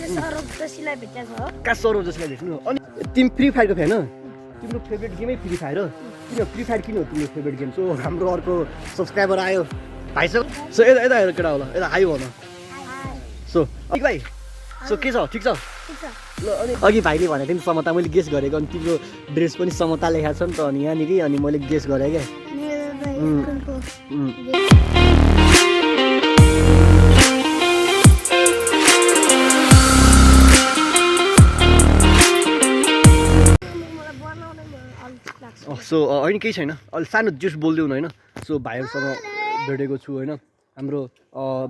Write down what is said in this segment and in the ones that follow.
मैले सौरभ जोशीलाई भेटेको हो। कहाँ सौरभ जोशीलाई भेट्नु? अनि तिमी फ्री फायरको फ्यान हो? तिम्रो फेभरेट गेमै फ्री फायर हो? किन फ्री फायर किन हो तिम्रो फेभरेट गेम? सो हाम्रो अर्को सब्सक्राइबर आयो भाइसँग। सो यता यता हेर केटा होला, यता आयो भन। सो अघि भाइ, सो के छ? ठिक छ? ल अनि अघि भाइले भनेको थिएँ नि समता, मैले गेस गरेको। अनि तिम्रो ड्रेस पनि समता लेखाएको छ नि त, अनि यहाँनिर अनि मैले गेस गरेँ क्या। सो होइन केही छैन, अलि सानो जस्ट बोलिदिउँ न होइन। सो भाइहरूसँग भेटेको छु होइन। हाम्रो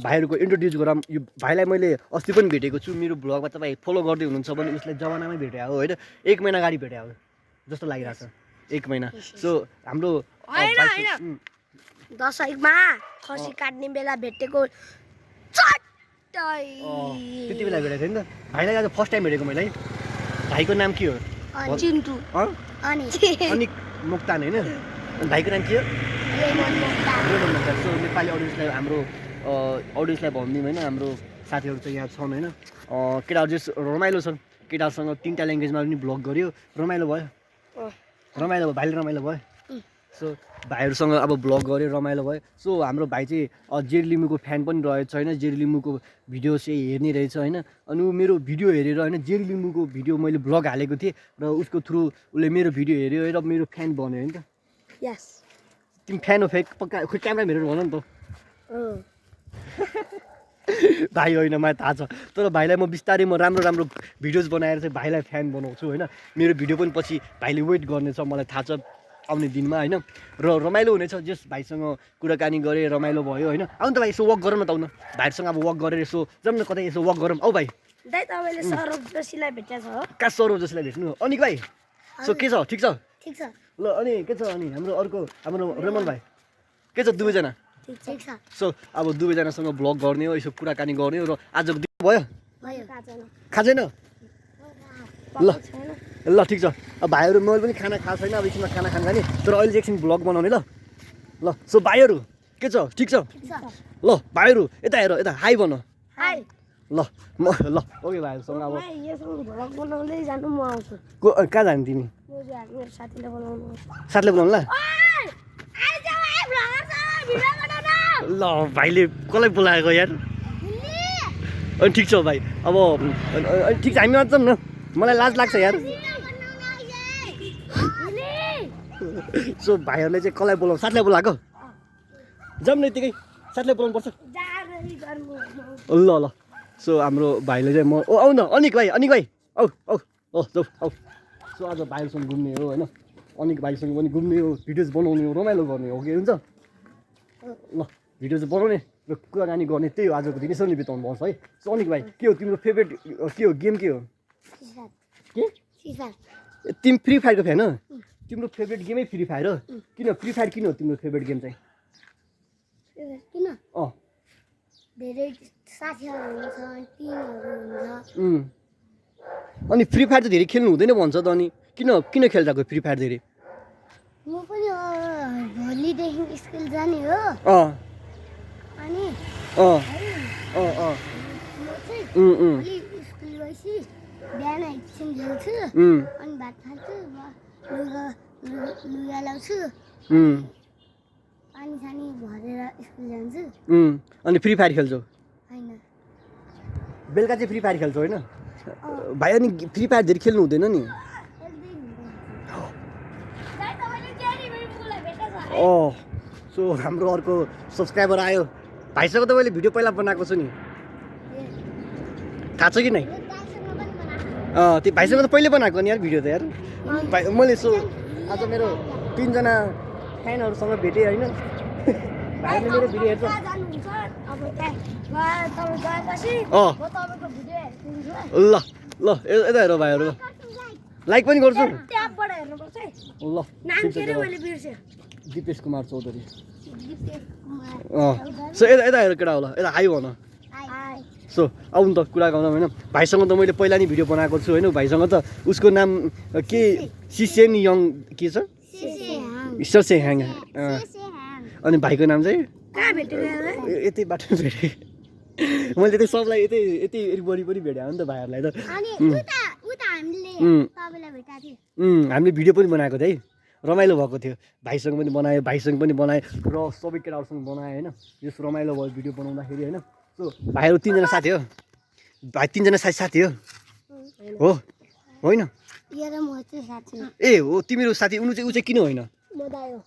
भाइहरूको इन्ट्रोड्युस गरौँ। यो भाइलाई मैले अस्ति पनि भेटेको छु। मेरो भ्लगमा तपाईँ फलो गर्दै हुनुहुन्छ भने उसलाई जमानामै भेटे हो होइन। 1 महिना अगाडि भेटे हो जस्तो लागिरहेको छ, 1 महिना। सो हाम्रो दसैँमा खसी काट्ने बेला भेटेको त्यति बेला भेटेको थिएँ नि त भाइलाई। आज फर्स्ट टाइम भेटेको मैले है। भाइको नाम के हो? चिन्टु अनि मोक्तान होइन। अनि भाइको नाम के हो? सो नेपाली अडियन्सलाई, हाम्रो अडियन्सलाई भनिदिउँ होइन। हाम्रो साथीहरू चाहिँ यहाँ छन् होइन। केटाहरू चाहिँ रमाइलो छन्। केटाहरूसँग 3टा ल्याङ्ग्वेजमा पनि भ्लग गऱ्यो, रमाइलो भयो। रमाइलो भयो, भाइले रमाइलो भयो। सो भाइहरूसँग अब भ्लग गऱ्यो, रमाइलो भयो। सो हाम्रो भाइ चाहिँ जेरी लिम्बूको फ्यान पनि रहेछ होइन। जेरी लिम्बूको भिडियो चाहिँ हेर्ने रहेछ होइन। अनि ऊ मेरो भिडियो हेरेर होइन, जेरी लिम्बूको भिडियो मैले भ्लग हालेको थिएँ र उसको थ्रु उसले मेरो भिडियो हेऱ्यो र मेरो फ्यान बन्यो होइन त। यस, तिमी फ्यान हो फेक पक्का? खोइ क्यामेरा हेरेर भन नि त। भाइ होइन, मलाई थाहा छ। तर भाइलाई म बिस्तारै राम्रो राम्रो भिडियोज बनाएर चाहिँ भाइलाई फ्यान बनाउँछु होइन। मेरो भिडियो पनि पछि भाइले वेट गर्नेछ, मलाई थाहा छ आउने दिनमा होइन। र रमाइलो हुनेछ। जस भाइसँग कुराकानी गरेँ, रमाइलो भयो होइन। आउनु त भाइ, यसो वक गरौँ न त। आउनु भाइहरूसँग अब वक गरेर यसो जाउँ न कतै, यसो वक गरौँ। आऊ भाइ। दाइ तपाईँले सौरभ जोशीलाई भेटेको हो। कहाँ सौरभ जोशीलाई भेट्नु? अनि भाइ, सो के छ? ठिक छ? ठिक छ। ल अनि के छ? अनि हाम्रो अर्को हाम्रो रेमन भाइ के छ? दुवैजना ठिक छ। सो अब दुवैजनासँग भ्लग गर्ने हो, यसो कुराकानी गर्ने हो। र आजको दिन भयो खा छैन? ल ठिक छ। अब भाइहरू मैले पनि खाना खाएको छैन, अब एकछिनमा खाना खान जाने। तर अहिले चाहिँ एकछिन भ्लग बनाउने। ल सो भाइहरू के छ? ठिक छ? ल भाइहरू यता हेर, यता हाई भन। ल म ल ओके भाइहरूसँग अब भ्लग बनाउँदै जानु म आउँछु। कहाँ जाने तिमी? साथीले बोलाउनु। साथीले बोलाउनु ल। ल भाइले कसलाई बोलाएको यार? अनि ठिक छ भाइ, अब ठिक छ, हामी मान्छौँ न। मलाई लाज लाग्छ यार। सो भाइहरूले चाहिँ कसलाई बोलाउनु? साथीलाई बोलाएको? जाउँ न यतिकै, साथीलाई बोलाउनु पर्छ। ल ल सो हाम्रो भाइले चाहिँ म आउ न। अनिक भाइ, अनिक भाइ औ औ औ जाऊ औ। सो आज भाइहरूसँग घुम्ने हो होइन। अनिक भाइसँग पनि घुम्ने हो, भिडियोज बनाउने हो, रमाइलो गर्ने हो कि हुन्छ। ल भिडियोज बनाउने र कुराकानी गर्ने, त्यही हो आजको दिन। यसरी बिताउनु पर्छ है। सो अनिक भाइ के हो तिम्रो फेभरेट के हो गेम? के हो? के? तिमी फ्री फायरको फ्यान हो? तिम्रो फेभरेट गेमै फ्री फायर हो? किन फ्री फायर किन हो तिम्रो फेभरेट गेम चाहिँ? किन? धेरै साथीहरू हुन्छ, टिमहरू हुन्छ। अनि फ्री फायर त धेरै खेल्नु हुँदैन भन्छ त। अनि किन खेल्छको फ्री फायर धेरै? म पनि भोलिदेखि स्कुल जाने हो। अनि भोलि स्कुल गएपछि बिहान एकछिन खेल्छु, अनि भात खान्छु, लुगा लाउँछु, पानी सानी भरेर स्कुल जान्छु। अनि फ्री फायर खेल्छौ? होइन, बेलुका चाहिँ फ्री फायर खेल्छौ होइन भाइ? अनि फ्री फायर धेरै खेल्नु हुँदैन नि? सो हाम्रो अर्को सब्सक्राइबर आयो। भाइसँग त मैले भिडियो पहिला बनाएको छु नि, थाहा छ कि नै? त्यो भाइसँग त पहिले बनाएको नि यार भिडियो त यार। भाइ मैले सो आज मेरो 3जना फ्यानहरूसँग भेटेँ होइन। भाइले मेरो भिडियो हेर्छ। ल ल यता हेर भाइहरू, लाइक पनि गर्छु। ल दिपेश कुमार चौधरी। सो यता हेर केटा होला, यता हाई भन। सो आउनु त कुरा गरौँ होइन। भाइसँग त मैले पहिला नि भिडियो बनाएको छु होइन। भाइसँग त उसको नाम के सिसेन यङ के छ? से ह्याङ। अनि भाइको नाम चाहिँ यतै बाटो भेटेँ। मैले त सबलाई यतै यतै वरिपरि पनि भेटाएँ हो नि त भाइहरूलाई त अनि उता हामीले तपाईँलाई भेटाएको थियो हामीले भिडियो पनि बनाएको थियो है रमाइलो भएको थियो भाइसँग पनि बनायो भाइसँग पनि बनाएँ र सबै केटाहरूसँग बनाएँ होइन यस रमाइलो भयो भिडियो बनाउँदाखेरि होइन सो भाइहरू 3 जना साथी हो भाइ 3 जना साथी हो होइन यो र म चाहिँ साथी हो ए हो तिमीहरू साथी ऊ चाहिँ किन होइन म दाइ हो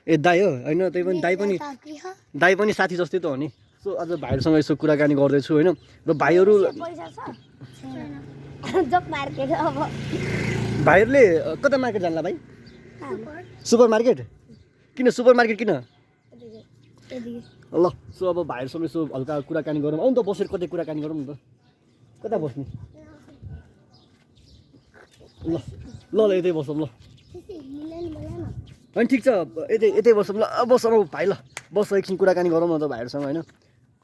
ए दाइ हो होइन दाइ पनि साथी जस्तै त हो नि सो आज भाइहरूसँग यसो कुराकानी गर्दैछु होइन र भाइहरू पैसा छ जब मार्केट अब भाइहरूले कता मार्केट जान्ला भाइ सुपर मार्केट किन ल सो अब भाइहरूसँग यसो हल्का कुराकानी गरौँ आउनु त बसेर कतै कुराकानी गरौँ न त कता बस्ने ल ल यतै बसौँ ल अनि ठिक छ यतै बसौँ ल बस अब भाइ ल बस एकछिन कुराकानी गरौँ न त भाइहरूसँग होइन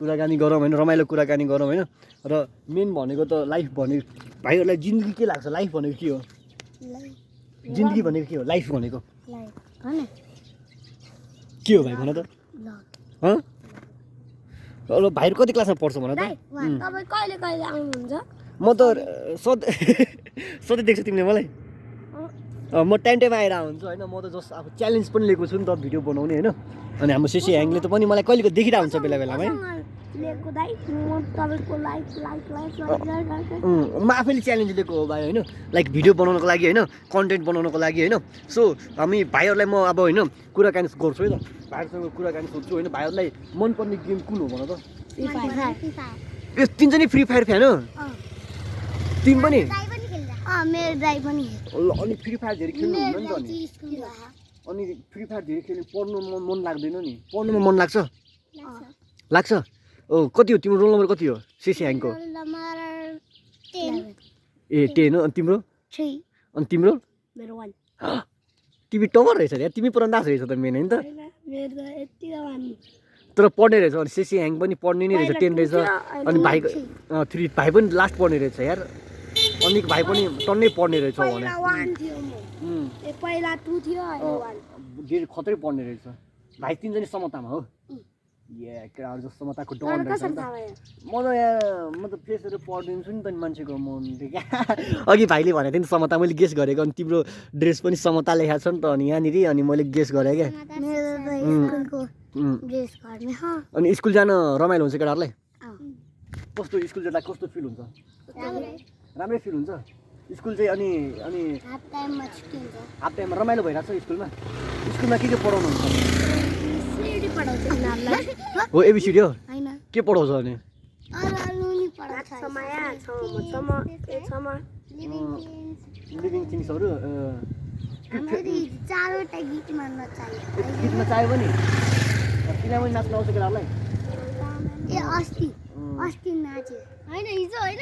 कुराकानी गरौँ होइन रमाइलो कुराकानी गरौँ होइन र मेन भनेको त लाइफ भनेको भाइहरूलाई जिन्दगी के लाग्छ लाइफ भनेको के हो जिन्दगी भनेको के हो लाइफ भनेको के हो भाइ भन त ल भाइहरू कति क्लासमा पढ्छ भन त तपाईँ कहिले कहिले आउनुहुन्छ म त सधैँ देख्छु तिमीले मलाई म टाइम आएर हुन्छु होइन म त जस्ट अब च्यालेन्ज पनि लिएको छु नि त भिडियो बनाउने होइन अनि हाम्रो सिसी ह्याङले त पनि मलाई कहिलेको देखिरहेको हुन्छ बेला बेलामा है म आफैले च्यालेन्ज लिएको हो भाइ होइन लाइक भिडियो बनाउनको लागि होइन कन्टेन्ट बनाउनको लागि होइन सो हामी भाइहरूलाई म अब होइन कुराकानी गर्छु है त भाइहरूसँग कुराकानी सोध्छु होइन भाइहरूलाई मनपर्ने गेम कुन हो भन त ए 3 जनै फ्री फायर फ्यान हो तिमी पनि मेरो दाइ पनि ल अनि फ्री फायर धेरै खेल्नु हुन्न नि त अनि फ्री फायर धेरै खेल्नु पढ्नु मन लाग्दैन नि पढ्नुमा मन लाग्छ कति हो तिम्रो रोल नम्बर कति हो सिसी ह्याङको ए 10 हो अनि तिम्रो 3 अनि तिम्रो मेरो 1 तिमी टपर रहेछ यार तिमी पुरानो रहेछ त मेन होइन त तर पढ्ने रहेछ अनि सिसी ह्याङ पनि पढ्ने नै रहेछ 10 रहेछ अनि भाइको 3 भाइ पनि लास्ट पढ्ने रहेछ यार अनि भाइ पनि टन्नै पढ्ने रहेछ भने पहिला 2 थियो धेरै खतरै पढ्ने रहेछ भाइ 3 जनै समतामा हो केटाहरू जस्तो समताको डन रहेछ म त फेसहरू पढिदिन्छु नि त मान्छेको मन अघि भाइले भनेको थियो नि समता मैले गेस गरेको अनि तिम्रो ड्रेस पनि समता लेखाएको छ नि त अनि यहाँनिर अनि मैले गेस गरेँ क्या अनि स्कुल जान रमाइलो हुन्छ केटाहरूलाई कस्तो स्कुल जाँदा कस्तो फिल हुन्छ राम्रै फिल हुन्छ स्कुल चाहिँ अनि हाफ टाइममा रमाइलो भइरहेको छ स्कुलमा के पढाउनुहुन्छ हो एबिसिडी हो के पढाउँछ अनि लिभिङ थिङ्सहरू गीतमा चाहियो भने किनभने नाच्नु आउँछ केटाहरूलाई अस्ति नाच्यो हैन हिजो हैन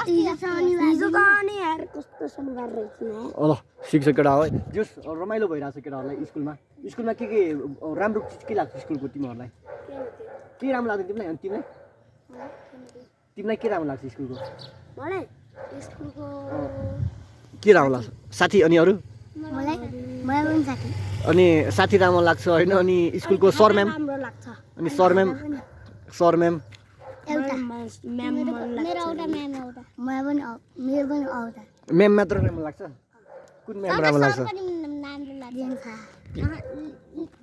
हिजो त अनि यार कस्तो शनिबार रहेछ ल सिक्छ केटा हो जस रमाइलो भइरहेछ केटाहरूलाई स्कुलमा के राम्रो चिज के लाग्छ स्कुलको तिमीहरूलाई के राम्रो लाग्छ तिमीलाई अनि तिमीलाई के राम्रो लाग्छ स्कुलको मलाई स्कुलको के राम्रो लाग्छ साथी अनि अरू मलाई पनि साथी अनि साथी राम्रो लाग्छ होइन अनि स्कुलको सर म्याम राम्रो लाग्छ अनि सर म्याम एउटा म्याम मेरो एउटा म्याम मात्र राम्रो लाग्छ कुन म्याम राम्रो लाग्छ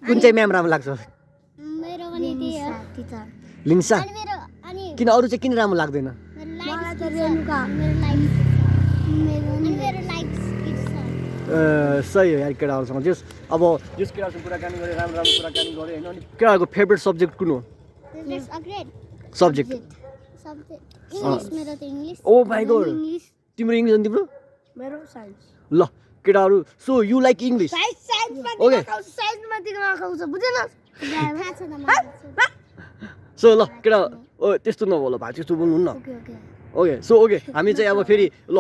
कुन चाहिँ म्याम राम्रो लाग्छ मेरो पनि टिचर लिन्सा अनि मेरो अनि किन अरू चाहिँ किन राम्रो लाग्दैन मलाई त रेनुका मेरो लाइफ सही हो यार केटाहरूसँग जस केटाहरूसँग कुराकानी गरेँ राम्रो कुराकानी गरेँ होइन अनि केटाहरूको फेभरेट सब्जेक्ट कुन हो सब्जेक्ट ओ माइ गॉड तिम्रो इङ्ग्लिस अनि तिम्रो मेरो साइन्स ल केटाहरू so you like English okay so ल केटा त्यस्तो नबोल भाइ त्यस्तो बोल्नु न ओके सो ओके हामी चाहिँ अब फेरि ल